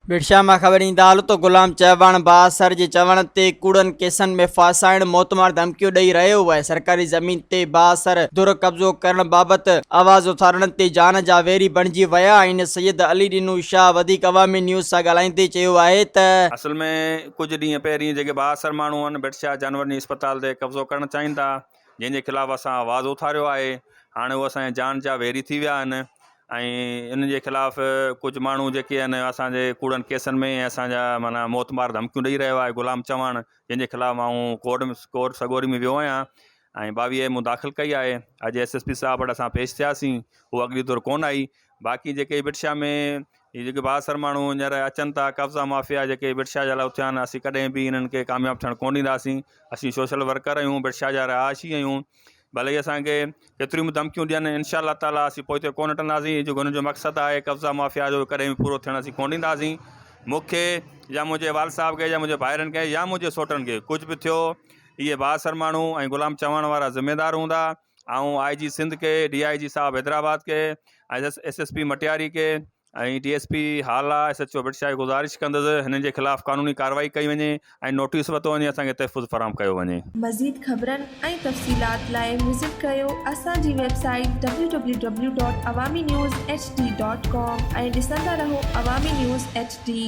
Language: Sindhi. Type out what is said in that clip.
ڀٽشاهه مان خبر ايندا هلو ته غلام چهواڻ بااثر جي چوڻ تي ڪوڙن ڪيسن ۾ ڦاسائڻ موتمار ڌمڪيون ڏئي رهيو آهي، سرڪاري زمين تي بااثر ڌر قبضو ڪرڻ بابت آواز اٿارڻ تي جان جا ويري بڻجي ويا آهن، سيد علي ڏنو شاهه وڌيڪ عوامي نيوز سان ڳالهائيندي چيو آهي ته. اصل ۾ ڪجهه ڏينهن پهرين جيڪي بااثر ماڻهو آهن ڀٽشاهه جانورن جي اسپتال تي قبضو ڪرڻ چاهين ٿا جنهن جي خلاف اسان آواز اٿاريو آهي هاڻي هو اسان جي جان جا ويري ٿي ويا آهن ۽ انهن جي خلاف ڪجهه ماڻهو جيڪي آهن اسان جي ڪوڙن ڪيسن ۾ اسان جا معنيٰ موت مار ڌمڪيون ڏئي رهيو آهي غلام چواڻ جنهن جي خلاف آئون ڪورٽ ۾ ڪورٽ سڳوري ۾ ويو آهيان ۽ 22 مون داخل ڪئي آهي اڄ ايس ايس پي صاحب وٽ اسان پيش ٿياسين هو اڳلي دور ڪونه آئي باقي جيڪي ڀٽشاهه ۾ هي جيڪي بااثر ماڻهو هينئر اچن ٿا قبضا مافيا جيڪي ڀٽشاهه جا لاء اٿيا آهن اسين ڪڏهن به انهن کي ڪامياب ٿيڻ ڪونه ڏينداسين اسين سوشل ورڪر آهيون ڀٽشاهه جا رهائشي آهيون ڀلي اسان کي ڪيتريون به ڌمڪيون ڏين انشاء الله تعالٰي اسين پوئتي ڪونه هٽنداسين جيڪو هن جو مقصد آهي قبضا مافيا جو ڪڏهن به پورو ٿيڻ اسين ڪونه ڏينداسين مون کي يا منهنجي والد صاحب کي يا منهنجي ڀائرن کي يا منهنجي سوٽن کي ڪجهه به ٿيو اهي بااثر ماڻهو ۽ غلام چوڻ وارا ذميدار هوندا آئون آء جي سنڌ کي ڊي I جي صاحب حيدرآباد کي ۽ ايس ايس پي مٽياري کي ۽ D S P Hala S H O Bhit Shah کي گذارش ڪندس هنن جي خلاف قانوني ڪارروائي ڪئي وڃي ۽ نوٽيس ورتو وڃي اسان کي تحفظ فراهم ڪيو وڃي. مزيد خبرن ۽ تفصيلات لاء وزٽ ڪريو اسان جي website W W W dot Awami news H D dot com ۽ ڏسندا رهو عوامي نيوز ايڇ ڊي.